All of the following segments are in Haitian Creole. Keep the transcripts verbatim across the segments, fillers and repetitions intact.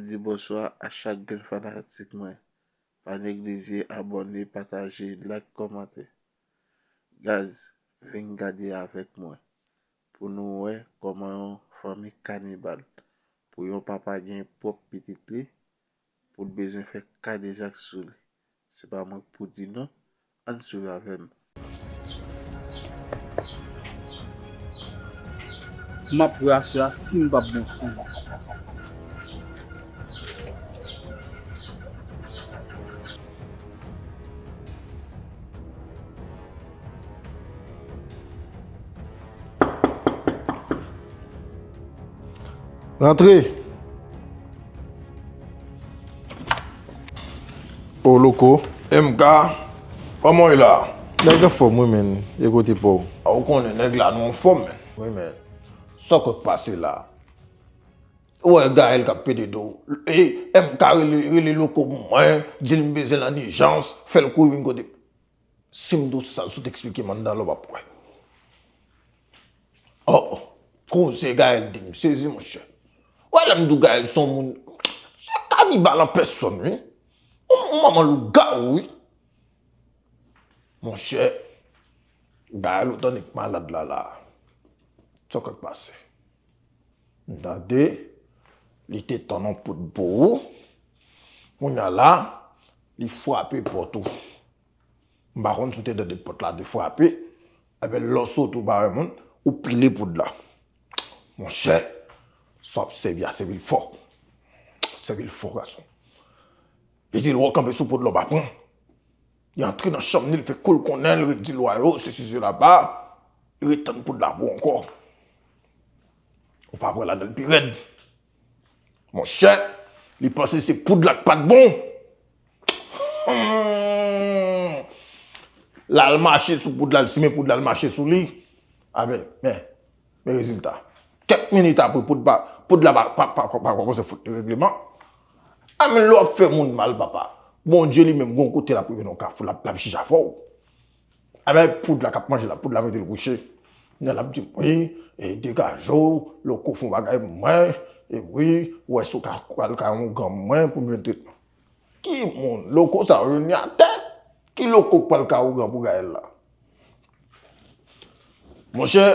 Di bonswa a chak grenn fanatik mwen. Pa neglije abòne, pataje, like, kòmante. Guys, vin gade avèk mwen pou nou wè kòman yon fanmi kanibal, pou yon papa gen pwòp pitit li, pou l bezwen fè kadejak sou li. Se pa mwen k pou di non, ann swiv avè m. M ap wè aswè a si m p ap bon sou li. Rantre. O, Loko. M K, kòman w ye la? Nèg anfòm wi, menn. E kote pa w? A, ou konnen nèg la nou anfòm, menn. Wi, menn. Sa k ap pase la? Ou wè Gaël k ap pede do. E, M K rele, rele Loko pou mwen, di l m bezwen l an ijans, fè l kouri vin kote m. Si m di w sa, si w t eksplike m anndan la, w p ap kwè. Oh, oh. Koze Gaël di m sezi, monchè. Wè, lè m di w Gaël se yon moun, se yon kanibal an pèsòn, wi. Yon manman lougawou, wi. Monchè, Gaël ou tande k malad la, la. Sa k ap pase? M tande, li te tann yon poud pou ou. Kounye a la, li frape pòt ou. M pa konn si w te tande pòt la te frape. Ebyen, lè w soti ou pa wè moun, ou pile poud la. Monchè, sa w ap sèvi a, sèvi l fò. Sèvi l fò, gason. Li di l wè w kanpe sou poud la, w pa pran. Li antre nan chanm li, li fè kou l konnen, li ret di lwa yo, sesi sela, li ret tann poud la pou w ankò. Ou pa pran ladan l pi rèd. Monchè, li panse se poud la k pa t bon. Hmm. L al mache sou poud la, l simen poud la, l mache sou li. A ben, men, men rezilta. Kèk minit apre, poud pa, poud la pa, pa, pa, pa, pa kòmanse fout li regleman. A men lè w ap fè moun mal, papa. Bondye li menm, gon kote l ap rive nan kafou, l ap, l ap jije afè w. A ben, poud la k ap manje la, poud la mete l kouche. Nèg la ap di m, wi, e degaje w, Loko fè yon bagay pou mwen, e wi, ou wè si w ka al kay yon ougan mwen pou m jwenn tretman. Ki moun? Loko sa yo jwenn li atè? Ki Loko k pral kay ougan pou Gaël la? Monchè,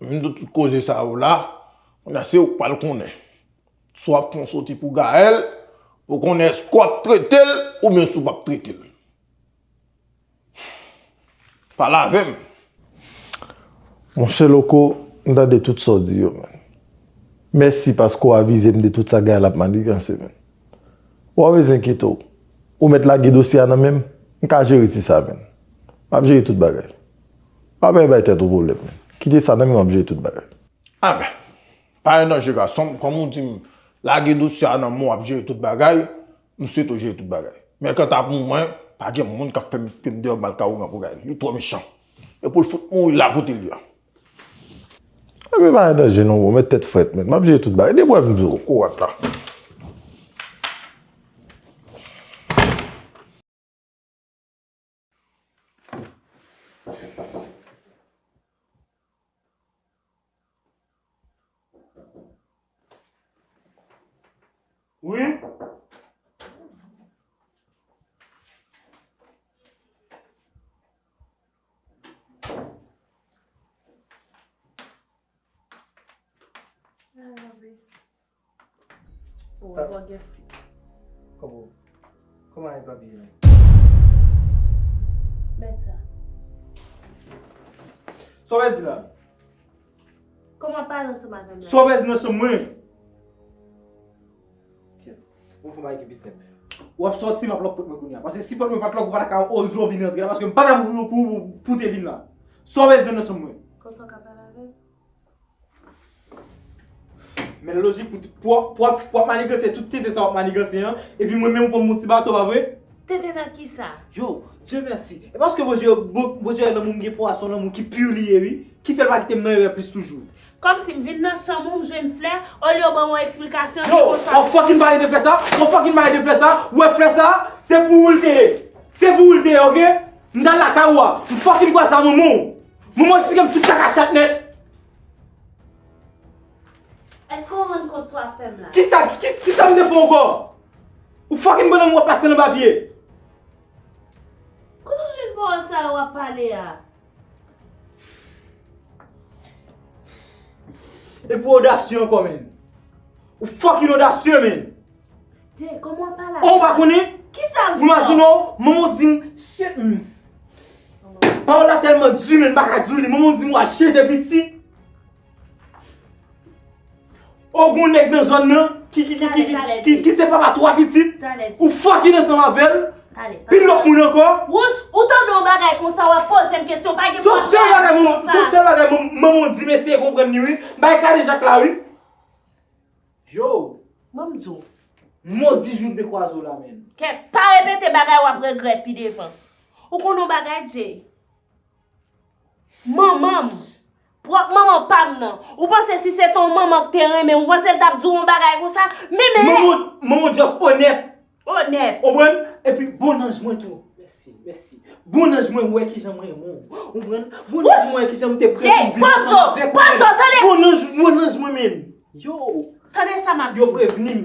m di tout koze sa yo la, kounye a se ou k pral konnen. Si w ap fè yon soti pou Gaël, pou konnen èske w ap trete l oubyen si w p ap trete l. Pale avè m. Monchè Loko, m tande tout sa w di yo, menn. Mèsi paske w avize m de tout sa Gaël ap maniganse, menn. Ou pa bezwen enkyete w. Ou mèt lage dosye a nan men m. M ka jere ti sa, menn. M ap jere tout bagay. Pa bay bay tèt ou pwoblèm, menn. Kite sa nan men m, m ap jere tout bagay. A ben, pa gen danje gason m, kòm ou di m, lage dosye a nan men w, w ap jere tout bagay, m swete w jere tout bagay. Men kanta pou mwen, pa gen moun k ap fè m pye m deyò m al kay ougan pou Gaël. Li twò mechan. E pou l fout mouri la kote l ye a. Ebyen pa gen danje non, bro, mèt tèt frèt, menn. M ap jere tout bagay. Depi w wè m di w. Kokorat la. Wi. Ay, papi. Ou wè, gen fi. Kòman? Kòman e papi ye menm? Mèt sa. Sa w vle di la? Kòman pale ansanm avè m la? Sa w vle di nan chanm mwen? Kèt. Bon, fò m bay ki pi senp. W ap sòti, m ap lòk pòt mwen kounye a. Paske si pòt mwen pa t lòk, ou pa ta ka oze w vin rantre la, paske m pa ta pou, pou, pou, pou te vin la. Sa w vle di nan chanm mwen? Konsa w ka pale avè m? Men lojik pou, pou, pou, pou w ap maniganse tout tenten sa w ap maniganse an, epi mwen menm ou pran m yon ti bato, pa vre? Tenten nan kisa? Yo, Dye mèsi. E paske Bondye, Bon-, Bondye wè lanmou m gen pou w a se yon lanmou ki pi li ye, wi, ki fè l pa kite m nan erè plis toujou. Kòmsi m vin nan chanm ou, m jwenn flè, olye w ban m yon eksplikasyon, yo, se konsa. W ap fucking pale de flè sa, w ap fucking pale de flè sa, ou wè flè sa, se pou ou l te ye. Se pou ou l te ye, oke? M t al lakay ou a, m fucking kwè sa manman w. Manman w eksplike m tout sa k ap chat nèt. Èske w rann kont sa w ap fè m la? Kisa, ki, kisa m te fè ankò? Ou fucking pran nan mwen pase nan papye. Kote w jwenn pawòl sa yo w ap pale a? Epi w odasye ankò, menn. Ou fucking odasye, menn. Jay, kòman w pale a? Ou pa konnen? Kisa m fè w? Ou imajine w, manman w di m, shit, m. Pawòl la tèlman di, menn, m pa ka di w li. Manman w di m w al jete pitit. O, gon nèg nan zòn nan ki, ki, ki, ki, ki, ki, ki se papa twa pitit. Ou fucking ansanm avè l. Pil lòt moun ankò. Wouch, ou tande yon bagay konsa, w ap poze m kesyon, pa gen pwoblèm. Se yon sèl bagay manman, se yon sèl bagay manman w di m, eseye konprann li, wi. Bay kadejak la, wi. Yo. Ban m di w. Modi jou m te kwaze w la, menn. Kèt, pa repete bagay w ap regrèt pi devan. Ou konn yon bagay, Jay? Manman m, pwòp manman pa m nan. Ou panse si se te yon manman k te renmen m, ou panse l t ap di w yon bagay konsa? Menm lè. Manman, manman just onèt. Onèt. Ou konprann? Epi bon nanj mwen tou. Mèsi, mèsi. Bon nanj mwen wè kijan m renmen w. Ou konprann? Bon nanj mwen wè kijan m te prè pou m viv ansanm avèk ou. Bon nanj, bon nanj mwen, menn. Yo. Tande sa m ap di w. Yo prevni m.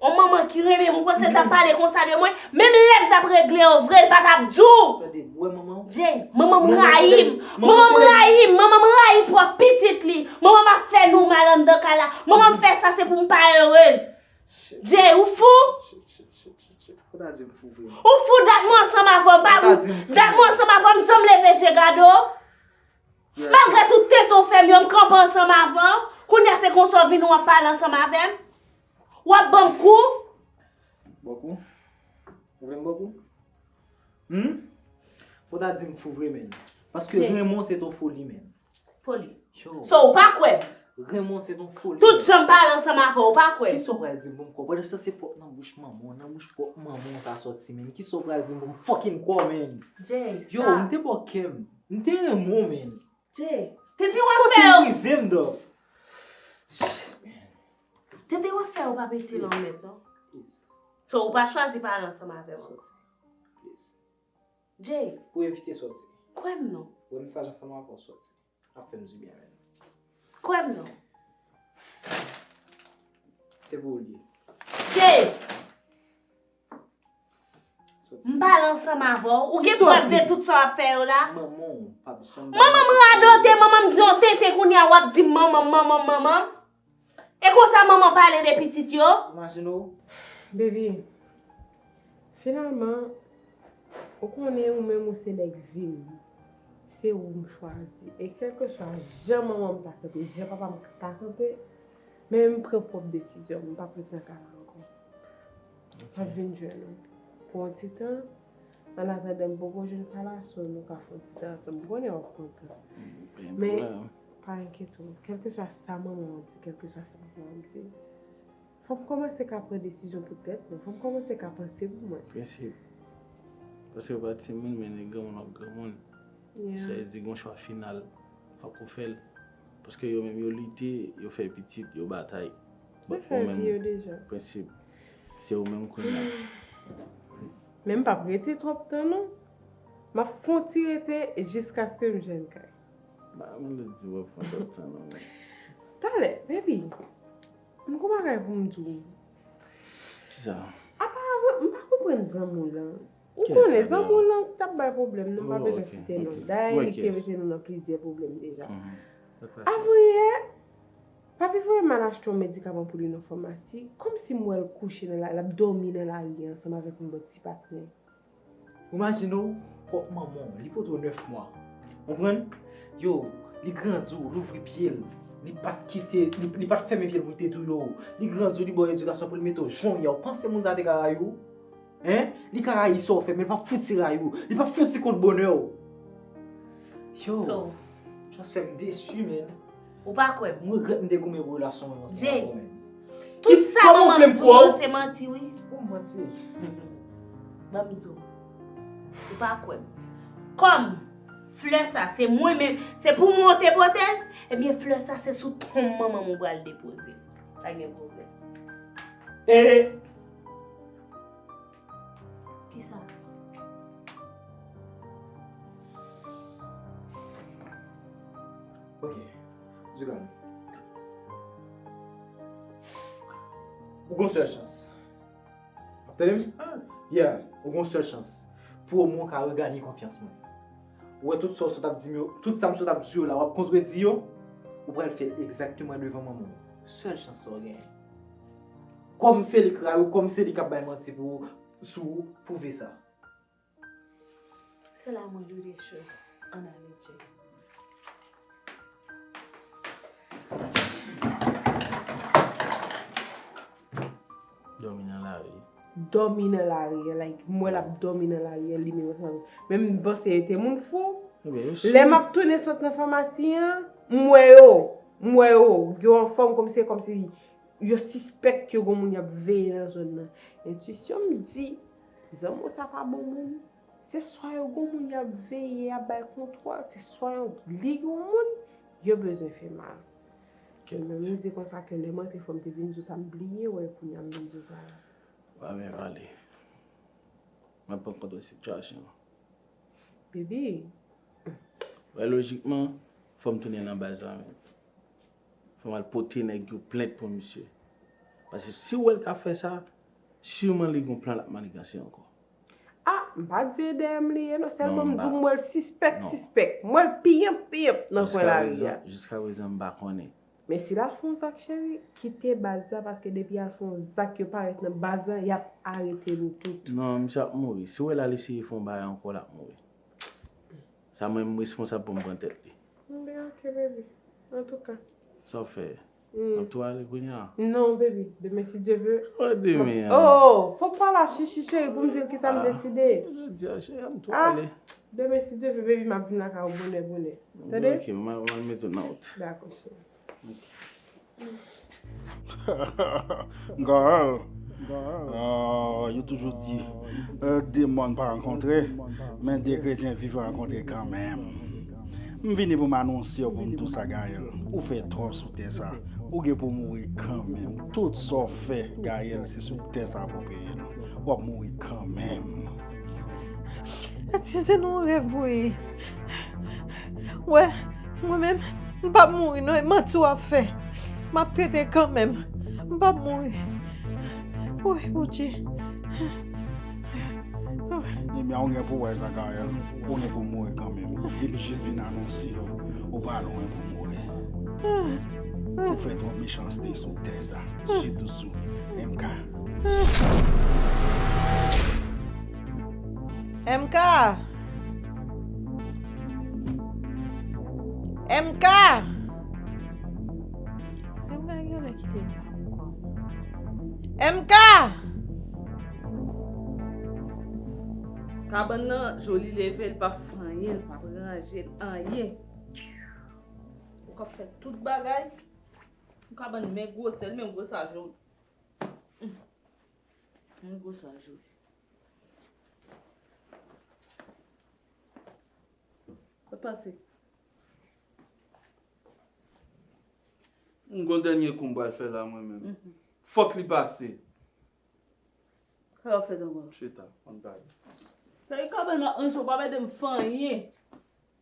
On manman ki renmen m, ou panse l t ap pale konsa de mwen? Menm lè m t ap regle yo vre, l pa t ap di w. Tande, wè manman w. Jay, manman m rayi m. Manman m rayi m. Manman m rayi pwòp pitit li. Manman m ap fè nou mal anndan kay la. Manman m fè sa se pou m pa erez. Jay, ou fou? Ou fou, dat mwen ansanm avè w, pa ou. Dat mwen ansanm avè w, m janm leve je gade w. Malgre tout tenten w fè m yo, m kanpe ansanm avè w. Kounye a se konsa w vini w ap pale ansanm avè m. W ap ban m kou. Ba w kou? Ou vle m ba w kou? Hmm? Fò w ta di m fou vre, menn. Paske renmen w se t on foli, menn. Foli. So, ou pa kwè m? Renmen w se t on foli, menn. Tout jan m pale ansanm avè w, ou pa kwè m? Kisa w pral di m pou m kwè w? Pandan se tan se pwòp nan bouch manman w, nan bouch pwòp manman w sa sòti, menn. Kisa w pral di m pou m fucking kwè w, menn? Jay, stop. Yo, m te ba w kè m. M te renmen w, menn. Jay, tenten w ap fè yo. Fucking brize m, dog. Shit, man. Tenten w ap fè yo pa pete la w mèt, non? Please. So, ou pa chwazi pale ansanm avè m ankò. Sòti. Please. Jay. Pou evite sòti. Kwè m non. Wè mesaj ansanm avè w, sòti. Ap fè m dibyen, menn. Kwè m non. Se pou ou l ye. Jay! M pale ansanm avè w. Ou gen prèv de tout sa w ap fè yo la? Manman m radote, manman m di yon tenten, kounye a w ap di m manman m, manman m, manman m. E konsa manman pale de pitit yo? Imajine w. Baby, finalman, ou konnen ou menm ou se nèg vi m. Se ou m chwazi. E kèlkeswa jan manman m ta kanpe, jan papa m ta kanpe, men m pran pwòp desizyon m, m p ap ret nan kay la ankò. M ap vin jwenn ou pou yon ti tan. Annatandan, m poko jwenn Palaso, nou ka fè yon ti tan ansanm. M konnen w ap kontan. Men, pa enkyete w. Kèlkeswa sa manman w di, kèlkeswa sa papa w di, fò m kòmanse ka pran desizyon pou tèt mwen. Fò m kòmanse ka panse pou mwen. Prensip. Paske w pa timoun, men granmoun w ap granmoun. Sa vle di gon chwa final, fòk ou fè l. Paske yo menm yo lite, yo fè pitit, yo batay. Yo fè vi yo deja. Prensip, se ou menm kounye a. Men m p ap rete twòp tan non. M ap fè yon ti rete jiskaske m jwenn kay. Ba mwen lè di w ap fè yon twòp tan non, men. Talè, baby. M gon bagay pou m di w. Kisa? Aparaman, m pa konprann zanmi w lan. Ou konnen, zanmi w lan t ap bay pwoblèm, nou pa bezwen site non. Dayè, li te mete nou nan plizyè pwoblèm deja. Avanyè, papi voye m al achte yon medikaman pou li nan famasi, kòmsi m wè l kouche nan la, l ap dòmi nan lari ansanm avèk yon lòt ti patnè. Ou imajine w, pwòp manman w, li pote w nèf mwa. Konprann? Yo, li grandi w, louvri pye l. Li pa t kite, li, li pa t fèmen pye l pou l te touye w. Li grandi w, li ba w edikasyon pou l mete w jan w ye a. Ou panse moun sa te ka rayi w? Hein? Li ka rayi sa w fè, men li p ap fouti rayi w. Li p ap fouti kont bonè w. Yo, just fè m desi, man. Ou pa kwè m? M regrèt m te goumen pou relasyon mwen ansanm avè w, man. Tout sa manman m di w yo se manti, wi. Ou manti. Ban m di w. Ou pa kwè m. Kòm flè sa, se mwen menm, se pou mwen w te pote l, ebyen, flè sa, se sou tonm manman m ou pral depoze l. Pa gen pwoblèm. E Kisa? Ok. Zugan. Ou gon sèl chans. W ap tande m? Chans? Yeah, ou gon sèl chans. Pou omwen w ka reganye konfyans mwen. Ou wè tout sa w sot ap di m yo, tout sa m sot ap di w la, w ap kontredi yo, ou pral fè l egzakteman devan manman w. Sèl chans sa w genyen. Kòm se li k rayi w, kòm se li k ap bay manti pou ou, sou ou, pwouve sa. C'est la moindre des choses en amitié. Dòmi nan lari. Dòmi nan lari an, like, m wè l ap dòmi nan lari an, li menm ansanm. Menm m panse yo te moun fou. Ebyen, yo sou. Lè m ap tounen sot nan famasi an, m wè yo. M wè yo. Yo anfòm kòmsi, kòmsi yo sispèk ke gon moun y ap veye nan zòn nan. Entwisyon m di, zanmi w sa pa bon moun. Se swa yo gon moun y ap veye, y ap bay kontwòl, se swa yo li gon moun, yo bezwen fè mal. Kèt. Men m di konsa ke lè m antre fò m te vin di w sa, m bliye, wè kounye a m vin di w sa. Wa men pale. M ap pran kontwòl sitiyasyon an. Baby. Wè lojikman, fò m tounen nan baz la menm. Fò m al pote nèg yo plent pou misye. Paske si w wè l ka fè sa, siman li gon plan l ap maniganse ankò. Ah, m pa di e dèyè m li ye non, sèlman m di w m wè l sispèk, sispèk. M wè l piyanp, piyanp nan kwen lari a. Jiska prezan, jiska prezan m pa konnen. Men si l al fè yon zak, cheri, kite baz la, paske depi y al fè yon zak, yo parèt nan baz la, y ap arete nou tout. Non, misye ap mouri. Si w wè l al eseye fè yon bagay ankò, l ap mouri. Sa mwen m responsab pou m pran tèt li. Ebyen, ok, baby. Antouka. Sa w fè? Hmm. N ap tou ale kounye a? Non, baby. Demen, si Dye vle. Kòman demen an? Oh, fò m pale a Chichi, cheri, pou m di l kisa m deside. Ah, jodi a, cheri, ann tou ale. Demen, si Dye vle, baby, m ap vin lakay ou bonè, bonè. Tande? Ok, m al, m al mete w nan wout. Dakò, cheri. Gaël, ah, yo toujou di, eh, de mòn pa rankontre, men de kretyen vivan rankontre kanmenm. M vini pou m anonse w, pou m di w sa, Gaël. Ou fè twòp sou tè sa. Ou gen pou mouri kanmenm. Tout sa w fè, Gaël, se sou tè sa pou w peye l. W ap mouri kanmenm. Èske se nan yon rèv mwen ye? Wè, mwen menm, m p ap mouri non, e manti w ap fè. M ap tete kanmenm. M p ap mouri. Woy, Bondye. Ebyen, ou gen pou wè sa, Gaël. Ou gen pou mouri kanmenm. E m jis vin anonse w, ou pa lwen pou mouri. Ou fè twòp mechanste sou tè sa, sitou sou M K. M K! M K! M K genlè kite m ankò. M K! Kabann nan, Joly leve, l p ap fè anyen, l p ap ranje anyen. Ou k ap fè tout bagay. Yon kabann men gwosè, li menm gwosè a Joly. Hum. Men gwosè a Joly. Kot pase? M gon dènye kou m pral fè la mwen menm. Mhm. Fòk li pase. Sa w ap fè ankò? Chita, ann pale. Sa e kabann nan, ann cho, pa ede m fè anyen.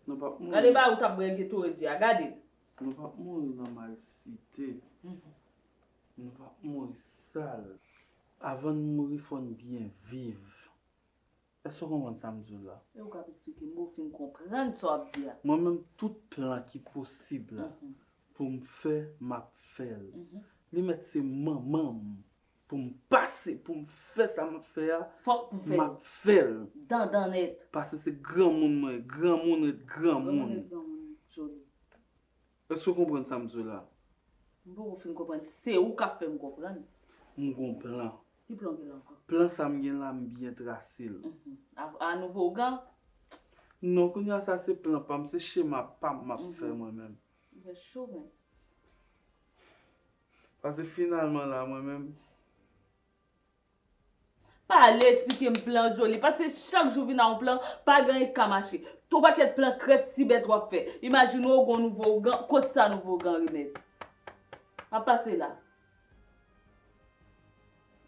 Nou p ap mouri. Gade bagay ou t ap bwè Gatorade a, gade. Nou p ap mouri nan malsite. Mhm. Nou p ap mouri sal. Avan n mouri, fò n byen viv. Èske w konprann sa m di w la? E ou k ap eksplike m, ou fin konprann sa w ap di a. Mwen menm, tout plan ki posib la, mhm, pou m fè, m ap fè l. Mhm. Li mèt se manman m, pou m pase, pou m fè sa m ap fè a, fòk pou fè l, m ap fè l. Dandan nèt. Paske se granmoun mwen ye, granmoun ret granmoun. Granmoun ret granmoun, Joly. Èske w konprann sa m di w la? M poko fin konprann. Se ou k ap fè m konprann. M gon plan. Ki plan w gen la ankò? Plan sa m gen la, m byen trase l. Mhm. A, a nouvo ougan? Non, kounye a sa se plan pa m, se chema pa m m ap fè mwen menm. Ou fè cho, men. Paske finalman la, mwen menm, pale, eksplike m plan Joly, paske chak jou vin a yon plan, pa gen anyen k ka mache. Yon pakèt plan krèk ti bèt w ap fè. Imajine w, w gon nouvo ougan, kot sa nouvo ougan remèt? M ap pase la.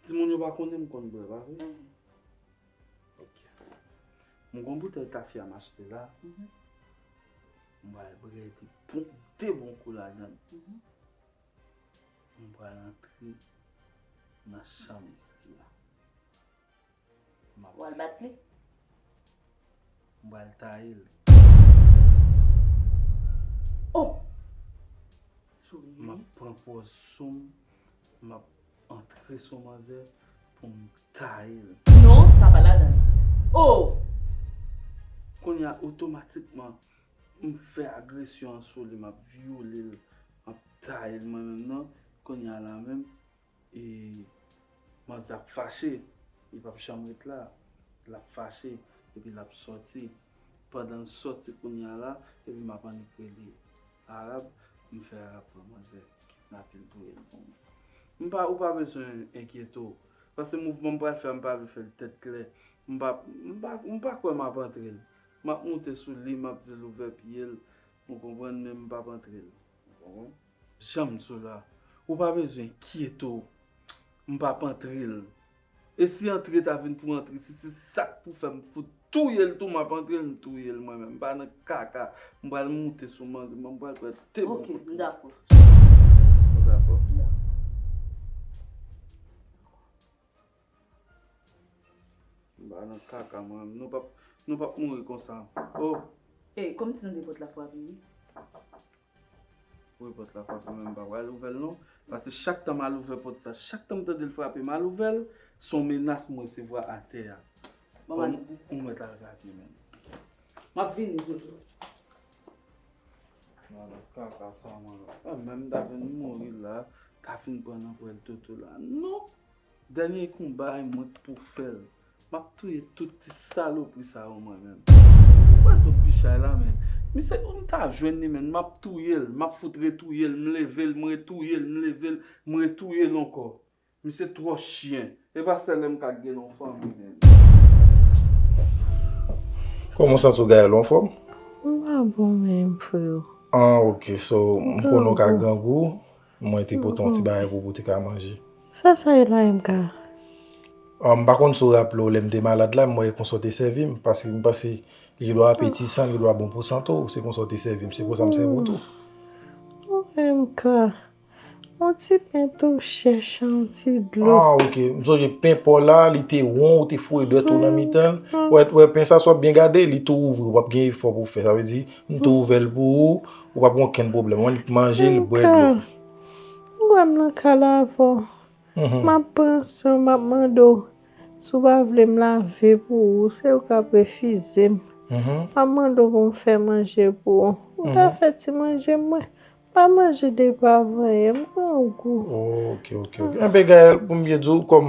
Timoun yo pa konnen m konn bwè, pa vre? Mhm. Ok. M gon boutèy tafya m achte la. Mhm. M pral bwè de bon, de bon kou ladan l. Mhm. M pral antre nan chanm Estie a. M ap W al bat li? M pral taye l. Oh! M ap pran pòz sou m, m ap antre sou manzè pou m taye l. Non, sa pa ladan l. Oh! Kounye a otomatikman m fè agresyon an sou li, m ap vyole l, m ap taye l mwen menm nan, kounye a la menm e manzè ap fache, li p ap janm ret la, l ap fache epi l ap sòti. Pandan l sòti kounye a la, epi m ap annik rele Arab, m fè Arab pran manzè, kidnape l, touye l pou mwen. M pa, ou pa bezwen enkyete w, paske mouvman m pral fè a, m pa vle fè l tèt klè. M pa, m pa, m pa kwè m ap antre l. M ap moute sou li, m ap di l ouvè pye l, ou konprann, men m p ap antre l. Ou konprann? Jan m di w la, ou pa bezwen enkyete w, m p ap antre l. E si antre ta vin pou antre, si se sa k pou fè m fout touye l tou, m ap antre l, m touye l mwen menm. M pa nan kaka, m pral moute sou manzè, m pral pran de bon kout. Ok, m dakò. Ou dakò? M pa nan kaka mwen menm, nou p ap, nou p ap mouri konsa. Oh! Ey, kòmsi tande pòt la frape wi. Wi, pòt la frape, men m pa pral ouvè l non. Paske chak tan m al ouvè pòt sa, chak tan m tande l frape, m al ouvè l, se yon menas m resevwa atè a. Kòm ou mèt al gade menm. M ap vini, Jojo. Madan kaka sa mwen. Menm m ta vin mouri la, ta fin pran nan pwèl toto la. Non! Dènye konba a e mwen k pou fè l. M ap touye tout ti salopri sa yo mwen menm. Ou wè tout bichay la men. Misye m ta jwenn li menm, m ap touye l, m ap fout retouye l, m leve l, m retouye l, m leve l, m retouye l ankò. Misye twò chyen. E pa sèl MK k gen nan fanmi menm. Kòman w santi w Gaëlle, ou anfòm? M pa bon menm freo. Ah ok, so m konnen w ka grangou. Mwen te pote yon ti bagay pou ou te ka manje. Sa sa ye la MK? Ah, m pa konn si w raple w lè m te malad la, m wè konsa w te sèvi m, paske m panse li dwe apetisan, li dwe bon pou sante w, se konsa w te sèvi m, se konsa m sèvi w tou. Oh MK, yon ti pen tou chèch, yon ti dlo. Ah ok, m sonje pen pa w la, li te won, ou te foure dwèt ou nan mitan l. Wè, wè pen sa si w ap byen gade, li tou ouvri, w ap gen efò pou w fè, sa vle di m tou ouvè l pou ou, ou p ap gen okenn pwoblèm, w annik manje l, bwè dlo. Ou wè m nan kay la avè w. M ap pran swen w, m ap mande w si w pa vle m lave pou ou, se ou k ap refize m. M ap mande w pou m fè manje pou ou. Ou ta fè ti manje mwen. Pa manje depi avan yè, m grangou. Ok, ok, ok. Enben Gaëlle, pou m byen di w, kòm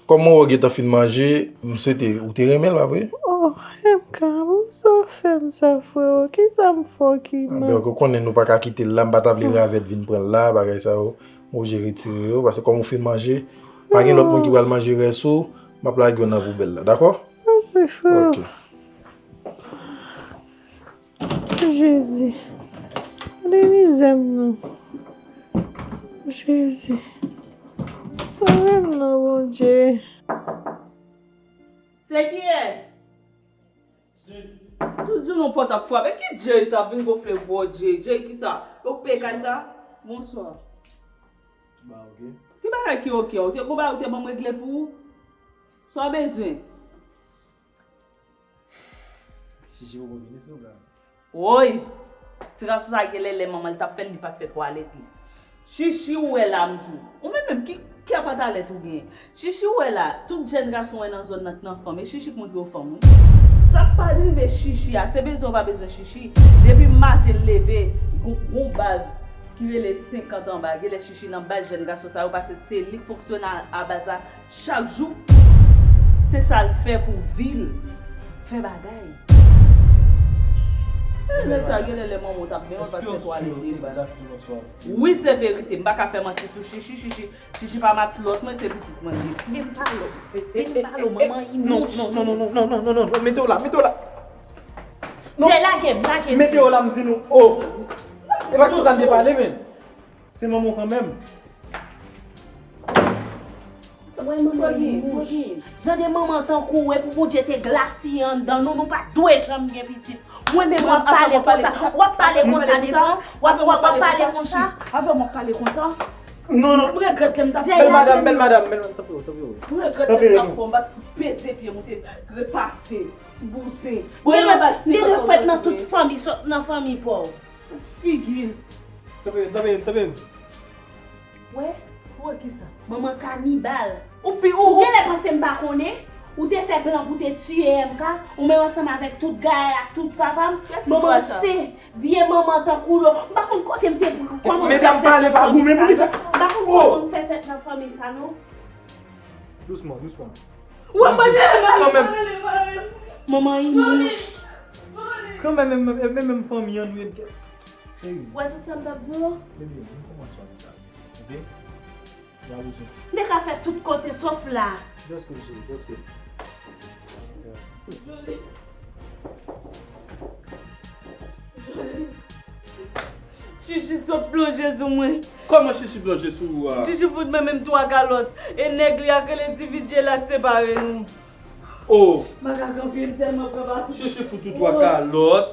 kòm mwen wè w gentan fin manje, m swete ou te renmen l, pa vre? Oh, MK, pou sa w fè m sa, freo? Kisa m fè w ki mal? Enben, ou konnen nou pa ka kite l la, m pa ta vle ravèt vin pran l la, bagay sa yo. M oblije retire yo, paske kòm ou fin manje, pa gen lòt moun ki pral manje rès ou, m ap lage yo nan poubèl la, dakò? Tanpri, freo. Ok. Jezi. Gade mizè m non. Jezi. Sove m non, Bondye. Se kiyès? Tout jou nou pòt ap frape. Ki Jay sa ap vin gonfle vwa w, Jay? Jay kisa? Yo peye kay sa? Bonswa. Ba oke. Ki bagay ki oke? Ou te gon bagay ou te ban m regle pou ou? Sa w bezwen? Chichi poko vini silvouplè. Woy! Ti gason sa genlè lè manman l t ap fè l, li pa t fè twalèt li. Chichi ou wè la m di w. Ou menm menm ki kè patalèt ou genyen? Chichi ou wè la, tout jèn gason w wè nan zòn nan k nan fanm, e Chichi k montre yo fanm wi. Sa k pa rive Chichi a, se bezwen ou pa bezwen Chichi. Depi maten l leve, gon gon baz ki rele senkant anba, genlè Chichi nan baz jèn gason sa yo, paske se li k fonksyone a baz la chak jou. Se sa l fè pou vi l. Fè bagay. E nèg sa genlè lè manman w t ap benyen w pa t fè twalèt li ba. Wi se verite, m pa ka fè manti sou Chichi, Chichi, Chichi pa matlòt mwen, se pitit mwen li. Men m pale w, men m pale w, manman inouch. Non, non, non, non, non, non, non, non, non, mete w la, mete w la. Jay lage m, lage m. Mete w la m di nou, oh. E pa konsa n te pale menm. Se manman w kanmenm. Jan de manman tankou w, epi Bondye te glasiye anndan nou, nou pa t dwe janm gen pitit. Mwen menm w ap pale konsa, w ap pale konsa devan, w ap, w ap, w ap pale konsa. Avè m w ap pale konsa? Non, non. M regrèt lè m t ap fè Bèl w. Madam, bèl madam, bèl madam, tanpri, tanpri. M regrèt lè m t ap fè w, m pa t fout peze pye m, ou te trepase, ti bouzen. Ou te Genlè dwe fèt nan tout fanmi, sòt nan fanmi pa w. Figi. Tanpri, tanpri, tanpri. Wè, wè kisa? Manman kanibal. Ou pi Ou ou. genlè panse m pa konnen? Ou te fè plan pou te tiye M K, ou menm ansanm avèk tout gayè ak tout papa m. Kiyès ki Manman fè sa? chen, vye manman tankou lo. M pa konn kote m te pran. Medam pale pa goumen pou ki sa? M pa konn kote m fè fèt nan fanmi sa non. Dousman, dousman. Ou ap mande Kanmenm. Manman imouch. Kanmenm, menm, menm, menm fanmi an nou ye. Cheri, Wè tout sa m t ap di w? bebe, nou kòmanse ap di sa. Ok? N a bezwen. M te ka fè tout kote sòf la. Just wait, cheri, just wait. Chichi sot plonje sou mwen. Kòman Chichi plonje sou ou a? Chichi fout men menm twa kalòt. E nèg li ak rele Divije la separe nou. Oh, M pa ka kanpe, m tèlman pran baton. Chichi fout ou twa kalòt.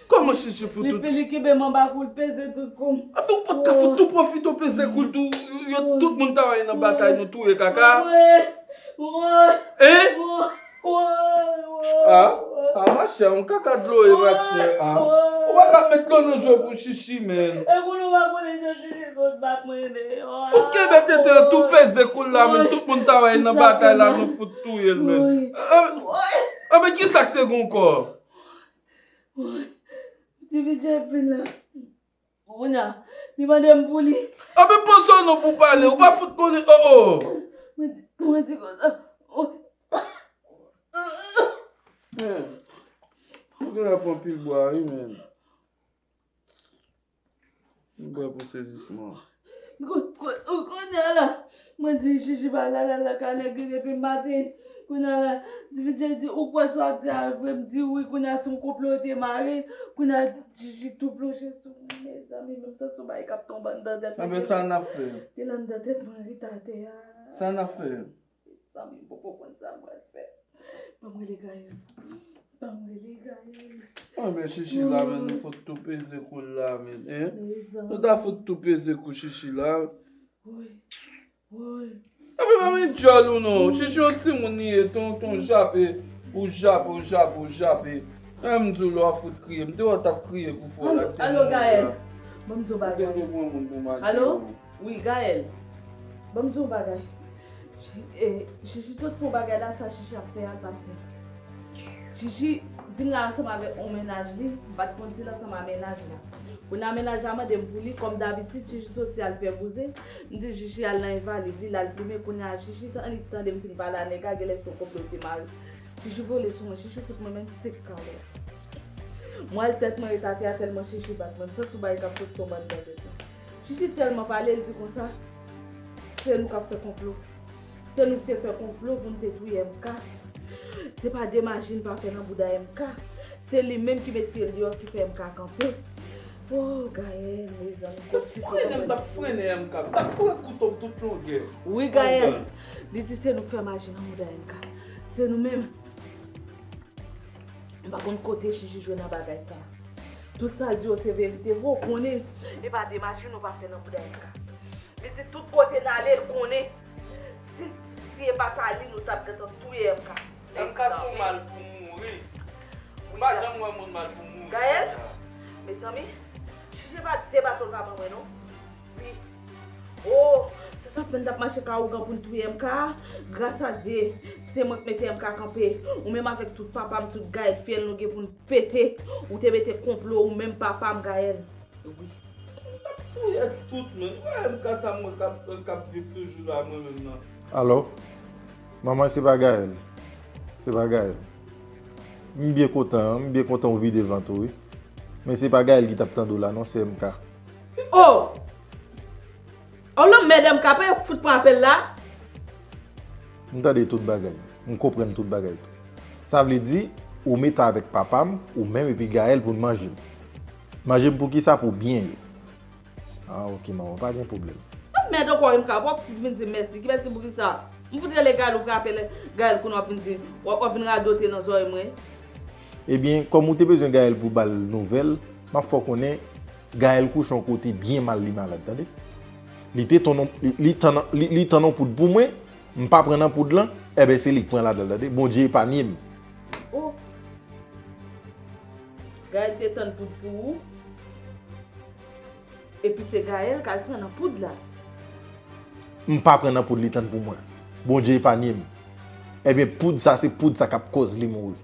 Kòman Chichi fout Li ou? Li kenbe m anba kou, l peze tout kou m. Abe ou pa t ka fout tou pwofite w peze kou l tou. Yo tout moun ta wè nan batay nou touye kaka. Woy, woy, Hein? woy, woy, woy. Ah, ah, machè, yon kaka dlo e machè. Ah. Ou pa ka met dlo nan dlo pou Chichi, men. E pou nou pa konnen jan Chichi sot bat mwen deyò. Ou kenbe tete an tou peze kou l la, men tout moun ta wè nan batay la, nou fout touye l, men. Ah, ah, men ki sa k te gen ankò? Ti Vijay vin la. Kounye a, li mande m pou li. Anben poze w non pou pale, ou pa fout konnen, oh oh. Mwen di, mwen di konsa. Men, ou gen lè pran pil bwa wi, men. M bwè pou sezisman. Kou-, kou-, kou-, kounye a la, mwen di Chichi pa la, la, la, ka nèg li depi maten. Kounye a la, Ti Vijay di, ou kwè sa w ap di a vre? M di wi, kounye a se yon konplo yo te mare. Kounye a Chichi tou plonje sou mwen, mezanmi, menm santi yon bagay k ap tonbe anndan tèt mwen. Anben sa n ap fè? Te la anndan tèt mwen ret atè a. Sa n ap fè? Mezanmi, m poko konn sa m pral fè. Ban m rele Gaël. Ban m rele Gaël. Anben Chichi la, men nou fout tou peze kou l la, men, hein? Mezanmi. Nou ta fout tou peze kou Chichi la. Woy. Woy. Epi pa men djòl ou non. Chichi yon timoun li ye, ton, ton jape, ou jape, ou jape, ou jape. Menm di w lè w ap fout kriye. M te wè w t ap kriye pou fò la. Alo, alo, Gaël. Ban m di w bagay. Ou te pran moun pou manje. Alo? Wi, Gaël. Ban m di w bagay. E, Chichi sot fè yon bagay la, sa Chichi ap fè a l pa senp. Chichi vin la ansanm avèk yon mennaj li, m pa t konn si l ansanm a mennaj la. Kounye a mennaj la mande m pou li, kòm dabitid, Chichi soti al fè bouzen. M di Chichi al nan envalid li, l al plimen. Kounye a Chichi, annik tande m fin pale a nèg la, genlè se yon konplo te mare. Chichi vole sou mwen, Chichi fout mwen menm senk kalòt. Mwen al tèt mwen ret atè a tèlman Chichi bat mwen, m santi yon bagay k ap sot tonbe anndan tèt mwen. Chichi tèlman pale, l di konsa, se nou k ap fè konplo. Se nou ki te fè konplo pou n te touye M K. Se pa de maji n pa fè nan bouda M K. Se li menm ki met pye l deyò ki fè M K kanpe. Oh, Gaël, mezanmi, kot ti Frennen, m t ap frennen M K. M t ap foure kouto m tout longè. Wi, Gaël. Li di se nou k fè maji nan bouda M K. Se nou menm. M pa konn kote Chichi jwe nan bagay sa. Tout sa l di yo se verite vre, ou konnen. E pa de maji nou pa fè nan bouda M K. Li di tout kote n ale, l konnen. Si, si e pa ta li, nou t ap gentan touye M K. M K se yon mal pou mouri. M pa janm wè moun mal pou mouri. Gaël, mezanmi, Chichi pa de baton l pa ban mwen non. Wi. Oh, se sa k fè n t ap mache ka ougan pou n touye M K a. Gras a Dye, se mwen k mete M K kanpe. Ou menm avèk tout papa m, tout gayèt fyèl nou gen pou n pete. Ou te mete konplo, ou menm papa m, Gaël. Wi. M t ap touye tout, men. Wè M K sa mwen k ap, k ap viv toujou la, mwen menm nan. Alò, manman, se pa Gaël. Se pa Gaël. M byen kontan, m byen kontan w vide vant ou, wi. Men se pa Gaël ki t ap tande w la, non, se M K. Oh! Oh, lanmèd M K, pa yo fout pran apèl la. M tande tout bagay. M konprann tout bagay tou. Sa vle di, ou mete avèk papa m, ou menm epi Gaël pou n manje m. Manje m pou kisa? Pou byen yo. Ah, ok, manman, pa gen pwoblèm. Lanmèd ankò, M K, w ap vin di m mèsi. Ki mèsi pou kisa? M fout rele Gaël, ou pran apèl Gaël, kounye a w ap vin di, w ap, w ap vin radote nan zòrèy mwen. Ebyen, kòm ou te bezwen Gaël pou ba l nouvèl, m ap fè w konnen Gaël kouche yon kote byen mal, li malad, tande? Li te tann, li, li tann, li, li tann yon poud pou mwen, m pa pran nan poud lan, enben se li k pran ladan l, tande. Bondye epanye m. Oh! Gaël te tann poud pou ou, epi se Gaël k al pran nan poud la. M pa pran nan poud li tann pou mwen. Bondye epanye m. Enben, poud sa, se poud sa k ap kòz li mouri.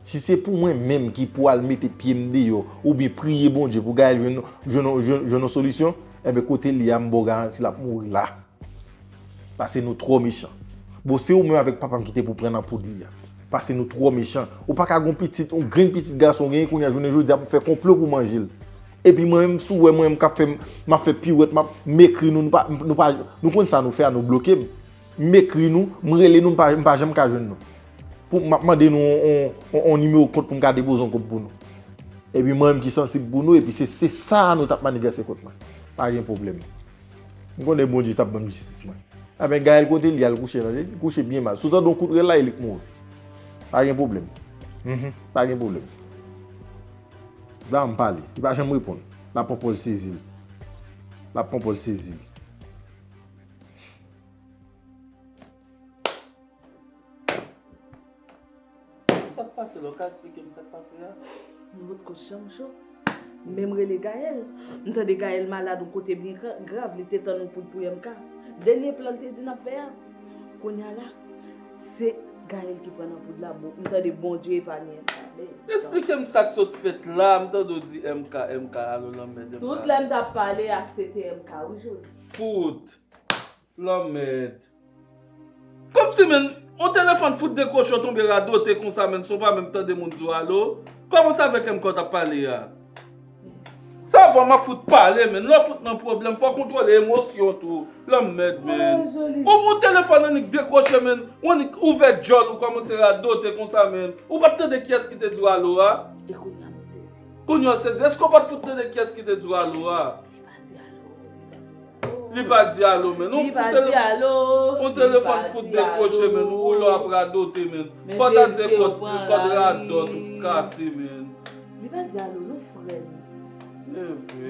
Si se pou mwen menm ki pou al mete pye m deyò, oubyen priye Bondye pou Gaël jwenn, jwenn, jwenn, jwenn yon solisyon, enben, kote l ye a, m ba w garanti l ap mouri la. Paske nou twò mechan. Bon, se ou menm avèk papa m ki te pou pran nan poud li a. Paske nou twò mechan. Ou pa ka gon pitit, yon grenn pitit gason w genyen kounye a jounen jodi a pou fè konplo pou manje l. Epi mwen menm, si w wè mwen menm k ap fè, m ap fè piwèt, m ap, m ekri nou, nou pa, nou pa, nou konn sa nou fè a, nou bloke m. M ekri nou, m rele nou, m pa, m pa janm ka jwenn nou. Pou, m ap mande nou yon, yon, yon nimewo kont pou m ka depoze yon kòb pou nou. Epi mwen menm ki sansib pou nou, epi se, se sa nou t ap manigase kont mwen. Pa gen pwoblèm. M konnen Bondye t ap ban m jistis mwen. Enben, Gaël kote l ye a, l kouche, tande? Li kouche byen mal. Si w tande yon kout rèl la, e li k mouri. Pa gen pwoblèm. Mhm, pa gen pwoblèm. La, m pale. Li pa janm reponn. L ap pran pòz sezi l. L ap pran pòz sezi l. Sa k pase la? Ou ka esplike m sa k pase a? Mwen potko janm cho. Men m rele Gaël. M tande Gaël malad yon kote byen gra-, grav, li te tann yon poud pou M K. Dènye plan l te di n ap fè a. Kounye a la, se Gaël ki pran nan poud la. Bon, m tande Bondye epanye M K. Esplike m sa k sot fèt la, m tande w di M K, M K, alo lanmèd M K. Tout lè m t ap pale a, se te M K, wi, Joly. Fout. Lanmèd. Kòmsi, menn, yon telefòn fout dekwoche, w tonbe radote konsa, menn, san w pa menm tande moun di w alo. Kòman se avèk M K w t ap pale a? Sa vwa m ap fout pale, menn. Lè w fout nan pwoblèm, fò w kontwole emosyon w tou. Lanmèd, menn. Ou, ou telefòn annik dekwoche, menn. Ou annik ouvè djòl ou kòmanse radote konsa, menn. Ou pa t tande kiyès ki te di w alo a? E kounye a m sezi. Kounye a w sezi. Èske w pa t fout tande kiyès ki te di w alo a? Li pa di alo, menn. Li pa di alo. Yon telefòn fout dekwoche, menn. Ou la ap radote, menn. Fò ta di kòd, kòd radòt ou kase, menn. Li pa di alo, non, frè m.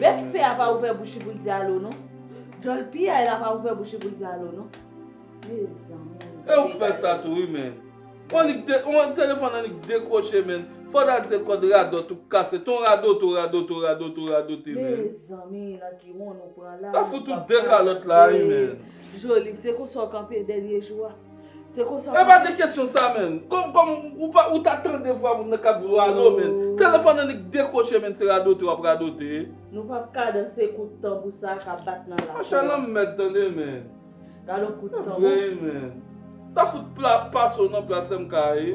Bèk fè a pa ouvè bouch li pou l di alo, non. Djòl piyay la pa ouvè bouch li pou l di alo, non. Mezanmi. E ou k fè sa tou, wi, menn. Yon annik de-, yon telefòn annik dekwoche, menn. Fò ta di kòd radòt ou kase. Ton radote, radote, radote, radote, menn. Mezanmi, nan ki wonn ou pran la. Ta fout ou de kalòt la, wi, menn. Joly, se konsa w kanpe dènye jou a. Se konsa w kanpe. E pa de kesyon sa, menn. Kòm, kòm ou pa, ou ta tande vwa moun nan k ap di w alo, menn. Telefòn annik dekwoche, menn, se radote w ap radote. Nou p ap kadanse kout tanbou sa k ap bat nan lakou a. Machann lanmèd, tande, menn. Gade yon kout tanbou. Vre, menn. Ta fout pla-, pase w nan plas M K, wi.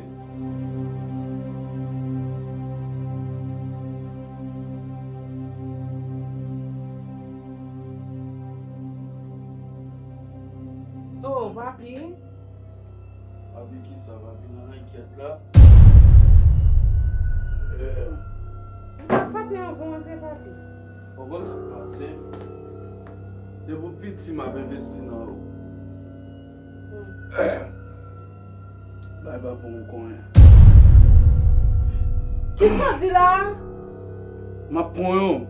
Oh, papi. Papi, kisa, papi, nan langyèt la? Eh. Ou pa frape anvan w antre, papi. Ou konn sa k pase? Depi w piti, m ap envesti nan ou. Bay papa w konyen. Kisa w di la a? M ap konyen w.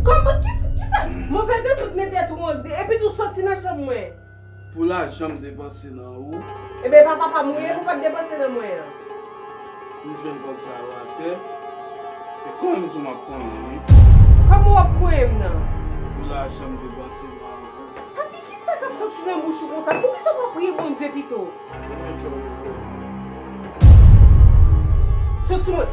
Kòman? Ki, kisa? Movèz espri k nan tèt ou an, epi tou soti nan chanm mwen. Pou lajan m depanse nan ou. Ebyen, e pa papa m ou ye pou w pa t depanse nan mwen an. M jwenn kòb sa yo atè. E konyen m di w m ap konyen, wi. Kòman w ap konyen m nan? Pou lajan m depanse nan ou. Papi, kisa k ap soti nan bouch ou konsa? Poukisa w pa priye Bondye pito? Ebyen, tchòlolo. Soti mwen.